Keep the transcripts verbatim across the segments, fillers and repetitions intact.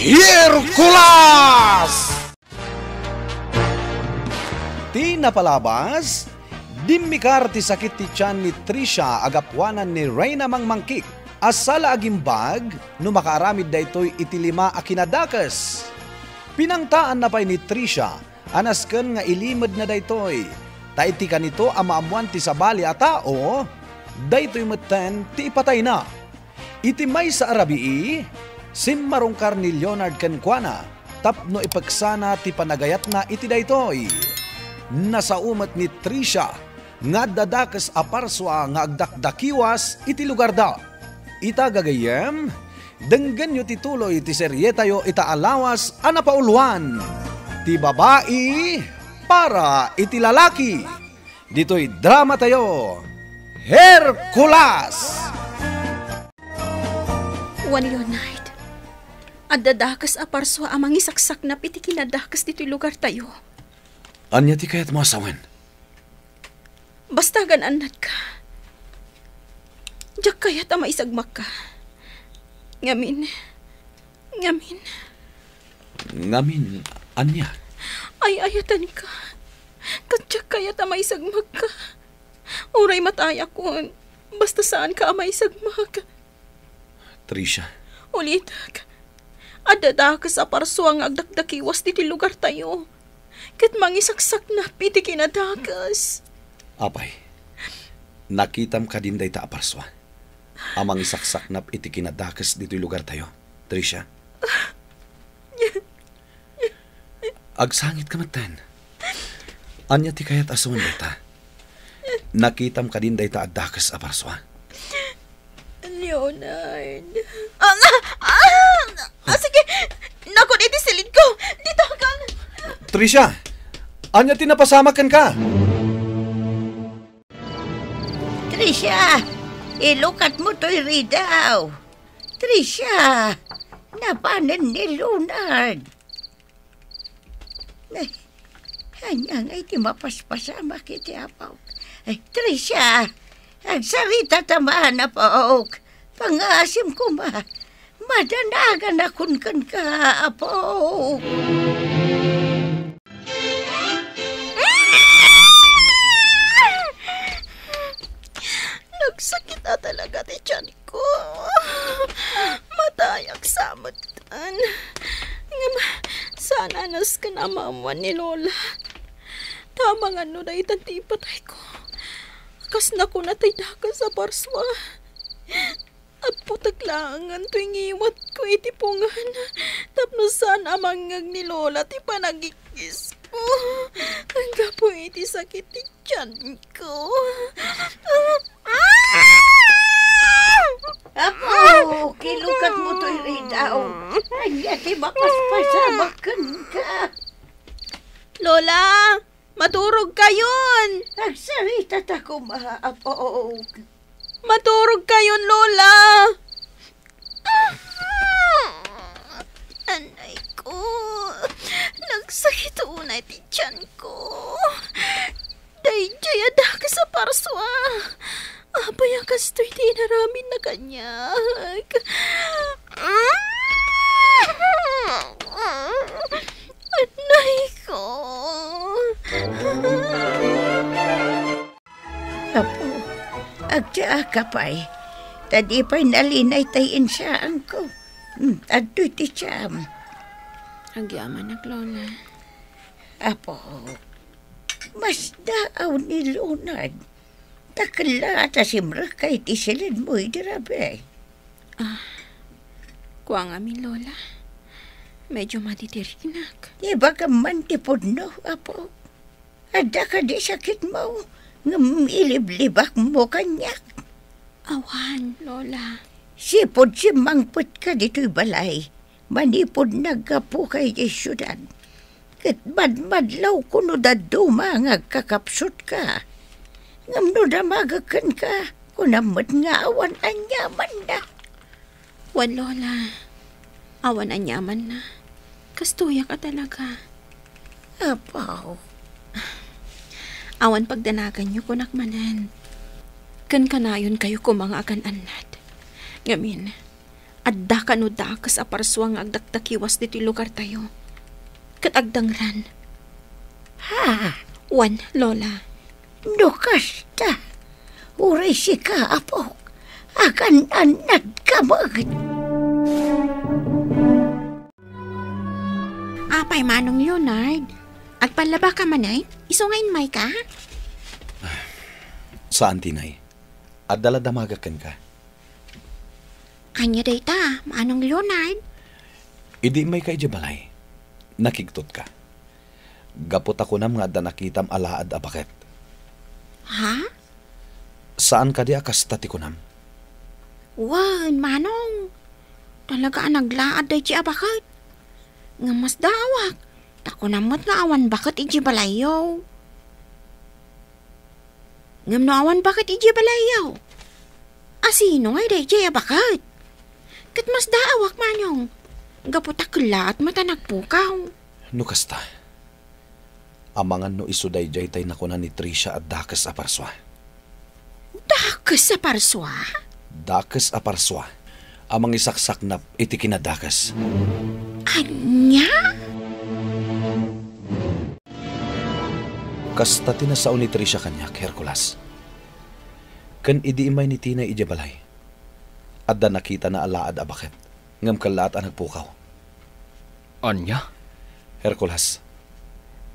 Hercules! Ti napalabas, dimmikar ti sakit ti tian ni Tricia a gapuanan ni Reyna Mangmangkik a sala agimbag no makaaramid daytoy iti lima a kinadakes. Pinangtaanna pay ni Tricia a nasken nga ilimedna daytoy, ta iti kanito a maammoan ti sabali a tao, daytoy metten ti ipatayna. Iti maysa a rabii, simmarungkar ni Leonard kenkuana tapno ipeksana ti panagayatna iti daytoy. Nasao met ni Tricia nga adda dakes a parsua nga agdakdakiwas iti lugarda. Ita gagayyem, denggenyo ti tuloy ti serietayo ita a lawas a napauluan, Ti Babai para iti Lalaki. Ditoy dramatayo, Hercules! Wen, Leonard, adda dakes a parsua a mangisaksaknap iti kinadakes ditoy lugartayo. Ania ti kayatmo a sawen? Basta agan-annadka. Diak kayat a maisagmakka. Ngamin, ngamin. Ngamin, ania? Ay-ayatenka. Ket diak kayat a maisagmakka. Uray matayakon, basta saanka a maisagmak. Tricia. Ulitek, adda dakes a parsua nga agdakdakiwas ditoy lugartayo, ket mangisaksaknap iti kinadakes. Apay, nakitam kadin dayta a parsua a mangisaksaknap iti kinadakes ditoy lugartayo, Tricia? Agsangitka metten. Ania ti kayat a sawen dayta? Nakitam kadin dayta a dakes a parsua? Leonard. Ah, ah, ah, ah, sige. Nakon iti silidko. Ditokan. Tricia, ania ti napasamak kenka? Tricia, ilukatmo toy ridaw. Tricia, napanen ni Leonard. Ay, ania ngay ti mapaspasamak iti apok? Ay, Tricia, agsarita ta man, apok. Pangaasim koma. Madanaganakon kenka, apok. Nagsakit a talaga ti tianko. Matayak sa metten. Ngem saan a nasken a maammoan ni Lola. Ta amangan no daytan ti ipatayko. Kas nakuna tay dakes a parsua. Appotek laengen toy ngiwatko iti pungan tapno saan a mangngeg ni Lola ti panagikkisko. Gapu iti sakit ti tianko. Apo, kilukatmo toy ridaw. Ania ti mapaspasamak kenka? Lola, maturogkayon! Agsarita ta koma, Apo. Maturogkayon, Lola! Anay ko, nagsakit unay ti tianko. Daydiay a dakes a parsua. Apay a kastoy ti inaramidna kaniak? Anay ko. Apo, agdaaka pay, ta di pay nalinay tay insaanko. Hmm, adtoy ti siam. Agyamanak, Lola. Apo, masdaaw ni Leonard. Ta kella ta simrekka iti silidmo idi rabii. Ah, kua ngamin, Lola. Medyo madidiriknak. Ibagam man ti pudno, Apo. Adda kadi sakitmo, ngem iliblibakmo kaniak? Awan, Lola. Sipud simmangpetka ditoy balay, manipud naggapuka idiay siudad, ket madmadlawko no dadduma nga agkakapsutka. Ngem no damagek kenka, kunam met nga awan aniamanna. Wen, Lola. Awan aniamanna. Kastoyak a talaga. Apo. Awan pagdanaganyo, kunak manen. Ken kanayonkayo koma nga agan-annad. Ngamin, Adda kano dakes a parsua nga agdakdakiwas ditoy lugartayo. Ket agdangran. Ha? Wen, Lola. No kasta, uray sika, apok, agan-annadka met. Apay, Manong Leonard, agpallabaka manen? Isu nga immayka? Saan, Tinay. Adda la damagak kenka. Ania dayta, Manong Leonard? Idi immayka idiay balay, nakigtotka. Gapu ta kunam nga adda nakitam a laad a baket. Ha? Saan kadi a kasta ti kunam? Wen, Manong. Talaga a naglaad daydi a baket. Ngem masdaawak, ta kunam met nga awan baket idiay balayyo. Ngem no awan baket idiay balayyo, asino ngay daydiay a baket? Ket masdaawak, Manong, gapu ta kellaat met a nagpukaw. No kasta, amangan no isu daydiay tay nakuna ni Tricia a dakes a parsua. Dakes a parsua? Dakes a parsua a mangisaksaknap iti kinadakes. Ania? Kasta ti nasao ni Tricia kaniak, Hercules. Ken idi immay ni Tinay idiay balay, adda nakitana a laad a baket, ngem kellaat a nagpukaw. Ania? Hercules,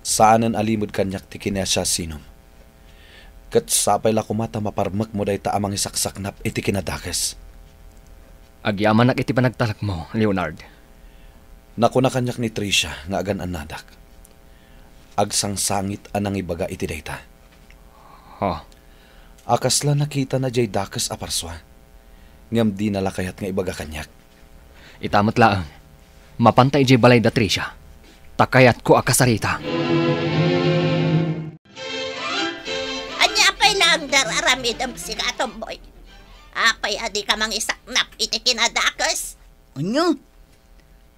saanen a limed kaniak ti kinasiasinom. Ket sapay la koma ta maparmekmo dayta a mangisaksaknap iti kinadakes. Agyamanak iti panagtalekmo, Leonard. Nakuna kaniak ni Tricia nga agan-annadak. Agsangsangit a nangibaga iti dayta. Ha? A kasla nakitana diay dakes a parsua, ngem dina la kayat nga ibaga kaniak. Ita met laeng, mapanta idiay balay da Tricia, ta kayatko a kasarita. Ania pay laeng ti ar-aramidem sika, Tomboy? Apay a dika mangisaknap iti kinadakes? Ania?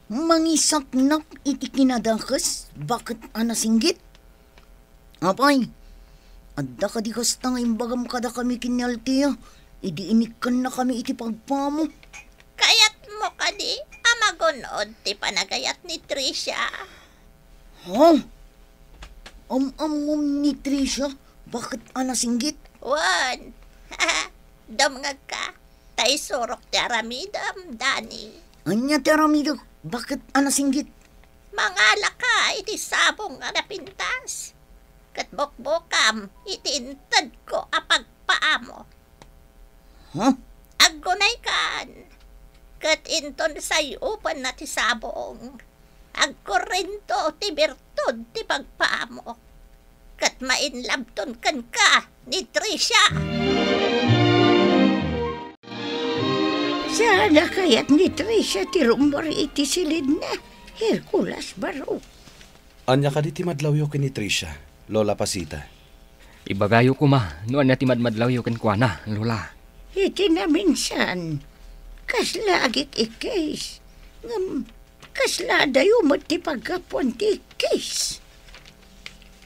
Mangisaknap iti kinadakes? Baket a nasinggit? Apay, adda kadi kasta nga imbagam kadakami ken ni Althea idi inikkannakami iti pagpamo? Kayatmo kadi a magun-od ti panagayat ni Tricia? Ha? Am-ammom ni Tricia baket a nasinggit? Wen. Dumngegka, ta isurok ti aramidem, Dani. Ania ti aramidek? Baket a nasinggit? Mangalaka iti sabong a napintas, ket bukbukam iti intedko a pagpaamo. Ha? Aggunaykan, ket inton sayupenna ti sabong, agkurrento ti birtud ti pagpaamok, ket mainlabton kenka ni Tricia. Saan a kayat ni Tricia ti rummuar iti silidna, Hercules Barok? Ania kadi ti madlawyo ken ni Tricia, Lola Pasita? Ibagayo koma no ania ti madmadlawyo kenkuana, Lola. Iti naminsan, kasla agik-ikkis, ngem kasla adayo met ti paggapuan ti ikkis.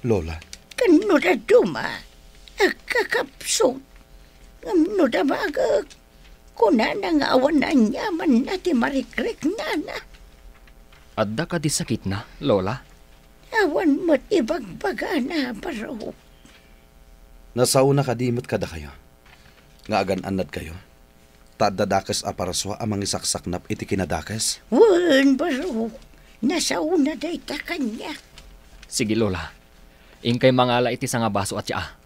Lola. Ken no dadduma, agkakapsut, ngem no damagek, kunana nga awan aniamanna ti marikriknana. Adda kadi sakitna, Lola? Awan met ibagbagana, Barok. Nasaona kadi met kadakayo nga agan-annadkayo, ta adda dakes a parsua a mangisaksaknap iti kinadakes? Wen, Barok. Nasaona dayta kaniak. Sige, Lola. Inkay mangala iti sangabaso a tsaa.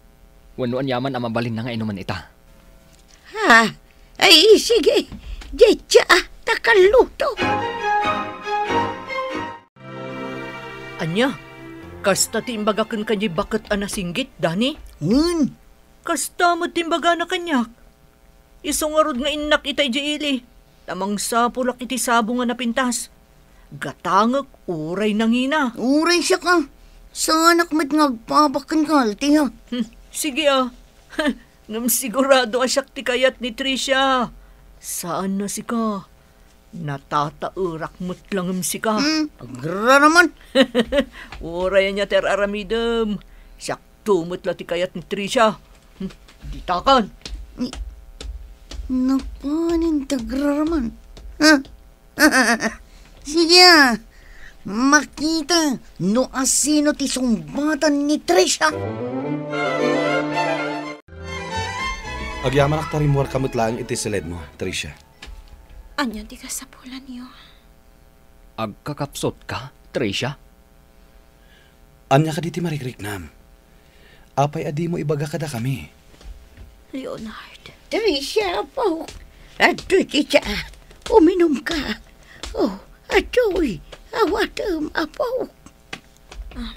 Wenno aniaman a mabalinna nga inumen ita. Ha? Ay, sige. Diay tsaa ta kalluto. Ania? Kasta ti imbaga kenka diay baket a nasinggit, Dani? Wen. Kasta met ti imbagana kaniak. Isu ngarud nga innak ita idiay ili, ta mangsapulak iti sabong a napintas. Gatangek uray nangina. Uray siak a. Saanak met nga agpaabak kenka, Althea. Hmm, sige a. Ngem sigurado a siak ti kayat ni Tricia. Saan a sika. Natataerak met la ngem sika. Hmm, agraraman. Uray ania ti ar-aramidem, siakto met la ti kayat ni Tricia. Hmm, ditakan. Ni-, napanin ti agraraman. Sige, ah. Makita no asino ti sungbatan ni Tricia. Agyamanak ta rimmuarka met laeng iti siledmo, Tricia. Ania ti kasapulanyo? Agkakapsutka, Tricia? Ania kadi ti marikriknam? Apay a dimo ibaga kadakami? Leonard. Tricia, apo. Adtoy ti tsaa. Uminumka. Oh, adtoy. Awatem, apo. Um,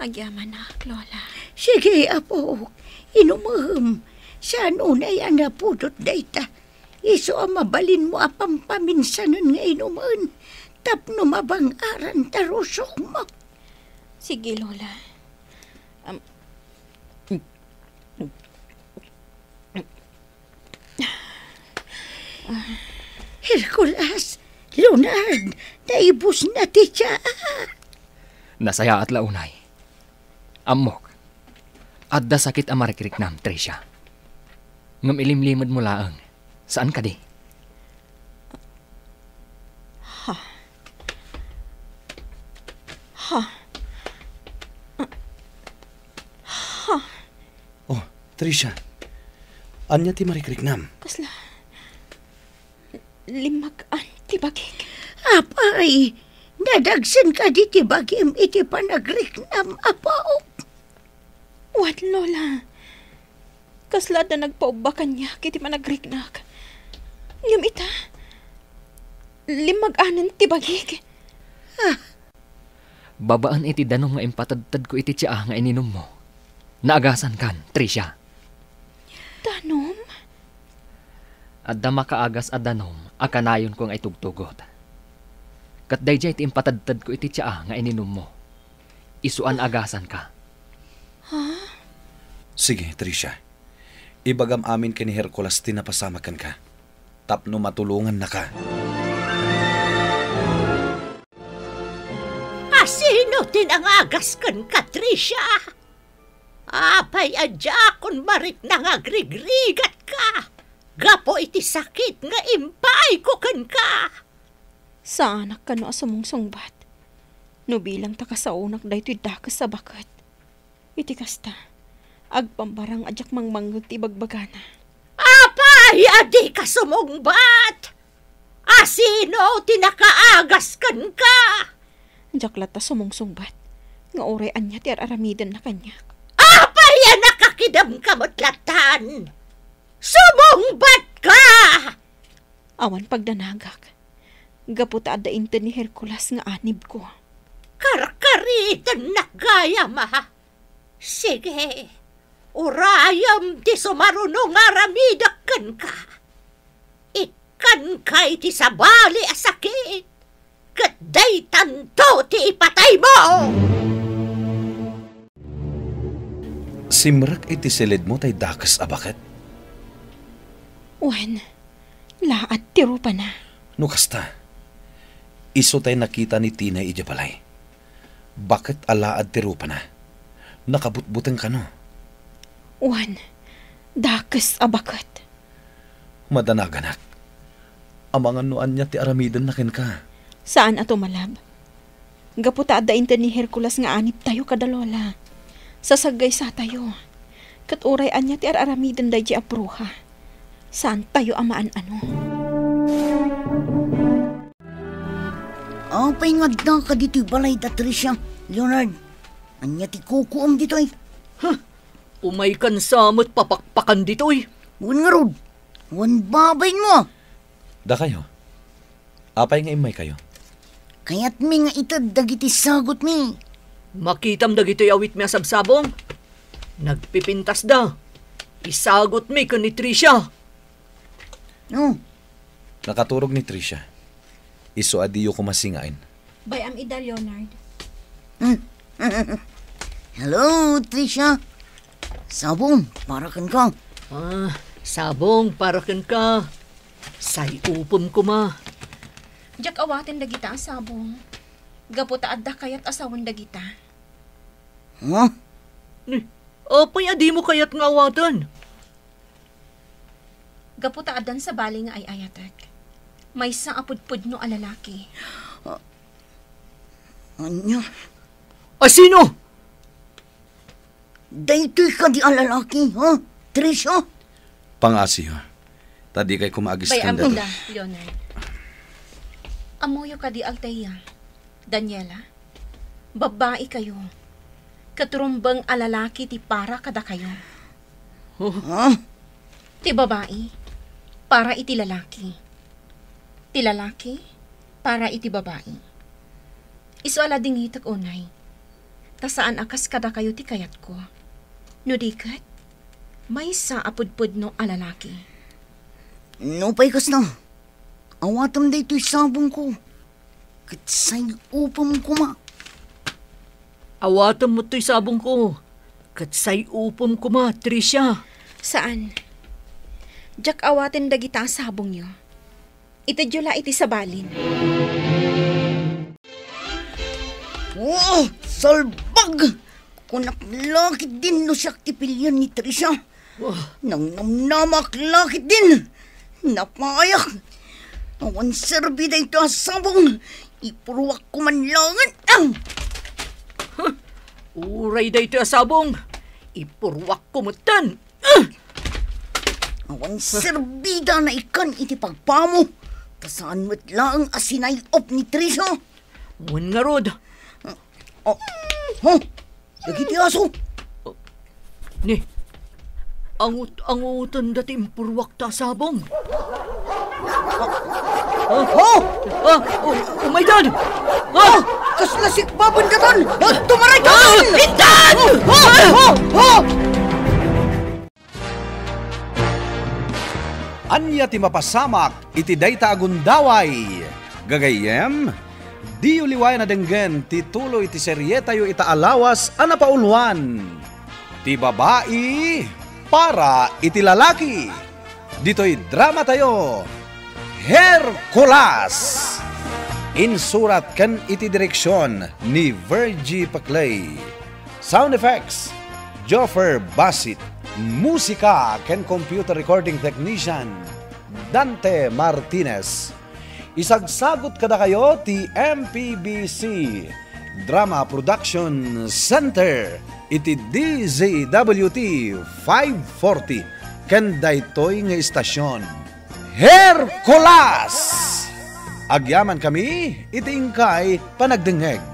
agyamanak, Lola. Sige, apo. Inumem. Saan unay a napudot dayta? Isu a mabalinmo a pampaminsanen nga inumen tapno mabang-aran ta rusokmo. Sige, Lola. Am, Hercules, Leonard, naibusna ti tsaa. Nasayaat la unay. Ammok, adda sakit a marikriknam, Tricia. Ngem ilimlimedmo laeng, saan kadi? Ha? Ha? Ha? Oh, Tricia, ania ti marikriknam? Kasla limmag-an ti bagik. Apay, nadagsen kadi ti bagim iti panagriknam, apo? Wen, Lola. Kasla adda nagpaubba kaniak iti panagriknak. Ngem ita, limmag-anen ti bagik. Ah. Babaen iti danum nga impatedtedko iti tsaa nga ininummo, naagasankan, Tricia. Danum? Adda makaagas a danum a kanayonko nga itugtugot. Ket daydiay ti impatedtedko iti tsaa nga ininummo. Isu a naagasanka. Ha? Sige, Tricia. Ibagam amin ken ni Hercules ti napasamak kenka, tapno matulongannaka. Asino ti nangagas kenka, Tricia? Apay a diakon marikna nga agrigrigatka gapu iti sakit nga impaayko kenka? Saanak kano a sumungsungbat no bilang ta kasaonak daytoy dakes a baket. Iti kasta, agpambarang a diak mangmangngeg ti ibagbagana. Apay a dika sumungbat? Asino ti nakaagas kenka? Diak latta sumungsungbat nga uray ania ti ar-aramidenna kaniak. Apay a nakakidemka met lattan? Sumungbatka! Awan pagdanagak, gapu ta adda inted ni Hercules nga anibko. Karkaritennak gayam, a. Sige, urayem ti sumaruno nga aramidek kenka. Ikkanka iti sabali a sakit, ket daytanto ti ipataymo. Simrek iti siledmo tay dakes a baket. Wen, laad ti rupana. No kasta, isu tay nakita ni Tinay idiay balay. Baket a laad ti rupana. Nakabutbuteng kano. Wen, dakes a baket. Madanaganak. Amangan no ania ti aramidenna kenka. Saan a tumalab. Gapu ta adda inted ni Hercules nga anibtayo kada Lola. Sasaggaysatayo. Ket uray ania ti ar-aramiden daydiay a bruha, saantayo a maan-ano. Apay nga adda kaditoy balay da Tricia, Leonard? Ania ti kukuam ditoy? Huh! Umaykan sa met papakpakan ditoy. Wen ngarud, wen babainmo. Dakayo, apay nga immaykayo? Kayatmi nga ited dagiti sagutmi. Makitam dagitoy awitmi a sabsabong? Nagpipintasda. Isagutmi ken ni Tricia. No? Nakaturog ni Tricia. Isu a diyo koma singaen. Bay-am ida, Leonard. Hmm. Hello, Tricia. Sabong, para kenka. Ah, sabong, para kenka. Say upem koma. Diak awaten dagita a sabong. Gapu ta adda kayat a sawen dagita. Huh? Ni, apay a dimo kayat nga awaten? Gapu ta addan sabali nga ay-ayatek. Maysa a pudpudno a lalaki. Ania? A sino? Daytoy kadi a lalaki, ha? Tricia? Pangasiyo, ta dikay koma agiskan Bay-am daytoy. Unda, Leonard. Ammoyo kadi Althea, Daniela? Babbai kayo. Ket rumbeng a lalaki ti para kadakayo. Oh. Ha? Ti babai, para iti lalaki. Ti lalaki, para iti babai. Isu a ladingitek unay, ta saan a kas kadakayo ti kayatko. No di ket, maysa a pudpudno a lalaki. Nupay kasta, awatem daytoy sabongko, ket say upem koma. Awatem met toy sabongko, ket say upem koma, Tricia. Saan. Diak awaten dagita a sabongyo. Itedyo la iti sabalin. Oh, salbag! Kunak la ketdin no siak ti pilien ni Tricia. Oh. Nangnamnamak la ketdin. Napayak. Awan serbi daytoy a sabong. Ipurruakko man laeng. Ah! Huh. Uray daytoy a sabong. Ipurruakko metten. Awan serbida naikan iti pagpamo, ta saan met laeng a sinay-op ni Tricia. Wen ngarud. Oh, huh? Dagiti aso. Ni, angut-anguten dati impurruakta a sabong. Oh! Ah, oh, oh my God! Ah! Kasla sikbaben katon! Ah, tumaray ka! Ah! Intan! Oh! Oh! Oh! Oh! Ania ti mapasamak iti dayta a gundaway? Gagayyem, diyo liwayan a denggen ti tuloy ti serietayo ita a lawas a napauluan, Ti Babai para iti Lalaki. Ditoy dramatayo, Hercules. Insurat ken iti direksion ni Virgie Paclay. Sound effects, Joffer Basit. Musika ken computer recording technician, Dante Martinez. Isagsagut kadakayo ti M P B C Drama Production Center iti D Z W T five forty ken daytoy nga istasion. Hercules! Agyamankami iti inkay panagdengngeg.